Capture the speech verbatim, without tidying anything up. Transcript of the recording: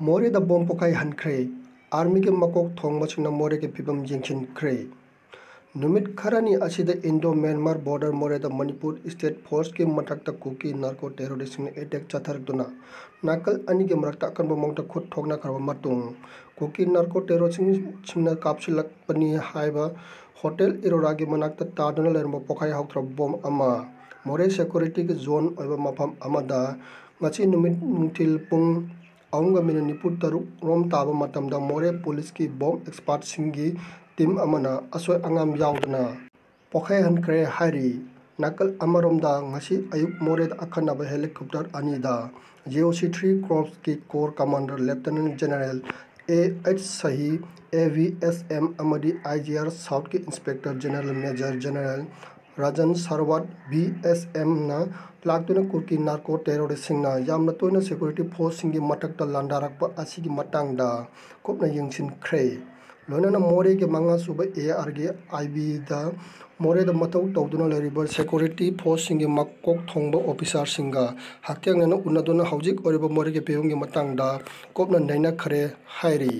ꯃꯣꯔꯦꯗ ꯕꯣꯝ ꯄꯣꯈꯥꯏꯍꯟꯈ꯭ꯔꯦ꯫ ꯑꯥꯔꯃꯤꯒꯤ ꯃꯀꯣꯛ ꯊꯣꯡꯕꯁꯤꯡꯅ ꯃꯣꯔꯦꯒꯤ ꯐꯤꯕꯝ ꯌꯦꯡꯁꯤꯟꯈ꯭ꯔꯦ꯫ ꯅꯨꯃꯤꯠ ꯈꯔꯅꯤ ꯑꯁꯤꯗ ꯏꯟꯗꯣ ꯃ꯭ꯌꯥꯟꯃꯥꯔ ꯕꯣꯔꯗꯔ ꯃꯣꯔꯦꯗ ꯃꯅꯤꯄꯨꯔ ꯁ꯭ꯇꯦꯠ ꯐꯣꯔꯁꯀꯤ ꯃꯊꯛꯇ ꯀꯨꯀꯤ ꯅꯥꯔꯀꯣ ꯇꯦꯔꯣꯔꯤꯁꯁꯤꯡꯅ ꯑꯦꯇꯦꯛ ꯆꯠꯊꯔꯛꯇꯨꯅ ꯅꯥꯀꯜ ꯑꯅꯤꯒꯤ ꯃꯔꯛꯇ ꯑꯀꯟꯕ ꯃꯑꯣꯡꯗ ꯈꯨꯠ ꯊꯣꯛꯅꯈ꯭ꯔꯕ ꯃꯇꯨꯡ, ꯀꯨꯀꯤ ꯅꯥꯔꯀꯣ ꯇꯦꯔꯣꯔꯤꯁꯁꯤꯡꯅ ꯀꯥꯞꯁꯤꯜꯂꯛꯄꯅꯤ ꯍꯥꯏꯕ ꯍꯣꯇꯦꯜ ꯏꯔꯣꯔꯥꯒꯤ ꯃꯅꯥꯛꯇ ꯇꯥꯗꯨꯅ ꯂꯩꯔꯝꯕ ꯄꯣꯈꯥꯏ ꯍꯧꯈ꯭ꯔꯕ ꯕꯣꯝ ꯑꯃ ꯃꯣꯔꯦ ꯁꯦꯀ꯭ꯌꯨꯔꯤꯇꯤꯒꯤ ꯖꯣꯟ ꯑꯣꯏꯕ ꯃꯐꯝ ꯑꯃꯗ ꯉꯁꯤ ꯅꯨꯃꯤꯠ ꯅꯨꯡꯊꯤꯜ ꯄꯨꯡ ꯑꯍꯨꯝꯒ ꯃꯤꯅꯤꯠ ꯅꯤꯐꯨ ꯇꯔꯨꯛ ꯔꯣꯝ ꯇꯥꯕ ꯃꯇꯝꯗ ꯃꯣꯔꯦ ꯄꯨꯂꯤꯁꯀꯤ ꯕꯣꯝ ꯑꯦꯛꯁꯄꯥꯔꯠꯁꯤꯡꯒꯤ ꯇꯤꯝ ꯑꯃꯅ ꯑꯁꯣꯏ ꯑꯉꯥꯝ ꯌꯥꯎꯗꯅ ꯄꯣꯈꯥꯏꯍꯟꯈ꯭ꯔꯦ ꯍꯥꯏꯔꯤ꯫ ꯅꯥꯀꯜ ꯑꯃꯔꯣꯝꯗ ꯉꯁꯤ ꯑꯌꯨꯛ ꯃꯣꯔꯦꯗ ꯑꯈꯟꯅꯕ ꯍꯦꯂꯤꯀꯣꯞꯇꯔ ꯑꯅꯤꯗ ꯖꯤ ꯑꯣ ꯁꯤ ꯊ꯭ꯔꯤ ꯀꯣꯔꯞꯁꯀꯤ corps commander lieutenant general A H Sahi, A V S M ꯑꯃꯗꯤ ꯑꯥꯏ ꯖꯤ ꯑꯥꯔ ꯁꯥꯎꯠꯀꯤ inspector general major general Rajan Sehrawat, V S ꯑꯦꯝꯅ ꯂꯥꯛꯇꯨꯅ ꯀꯨꯀꯤ ꯅꯥꯔꯀꯣ ꯇꯦꯔꯣꯔꯤꯁꯁꯤꯡꯅ ꯌꯥꯝꯅ ꯇꯣꯏꯅ ꯁꯦꯀ꯭ꯌꯨꯔꯤꯇꯤ ꯐꯣꯔꯁꯁꯤꯡꯒꯤ ꯃꯊꯛꯇ ꯂꯥꯟꯗꯥꯔꯛꯄ ꯑꯁꯤꯒꯤ ꯃꯇꯥꯡꯗ ꯀꯨꯞꯅ ꯌꯦꯡꯁꯤꯟꯈ꯭ꯔꯦ꯫ ꯂꯣꯏꯅꯅ ꯃꯣꯔꯦꯒꯤ ꯃꯉꯥ ꯁꯨꯕ ꯑꯦ ꯑꯥꯔꯒꯤ ꯑꯥꯏ ꯕꯤꯗ ꯃꯣꯔꯦꯗ ꯃꯊꯧ ꯇꯧꯗꯨꯅ ꯂꯩꯔꯤꯕ ꯁꯦꯀ꯭ꯌꯨꯔꯤꯇꯤ ꯐꯣꯔꯁꯁꯤꯡꯒꯤ ꯃꯀꯣꯛ ꯊꯣꯡꯕ ꯑꯣꯐꯤꯁꯥꯔꯁꯤꯡꯒ ꯍꯛꯊꯦꯡꯅꯅ ꯎꯅꯗꯨꯅ ꯍꯧꯖꯤꯛ ꯑꯣꯏꯔꯤꯕ ꯃꯣꯔꯦꯒꯤ ꯐꯤꯕꯝꯒꯤ ꯃꯇꯥꯡꯗ ꯀꯨꯞꯅ ꯅꯩꯅꯈ꯭ꯔꯦ ꯍꯥꯏꯔꯤ꯫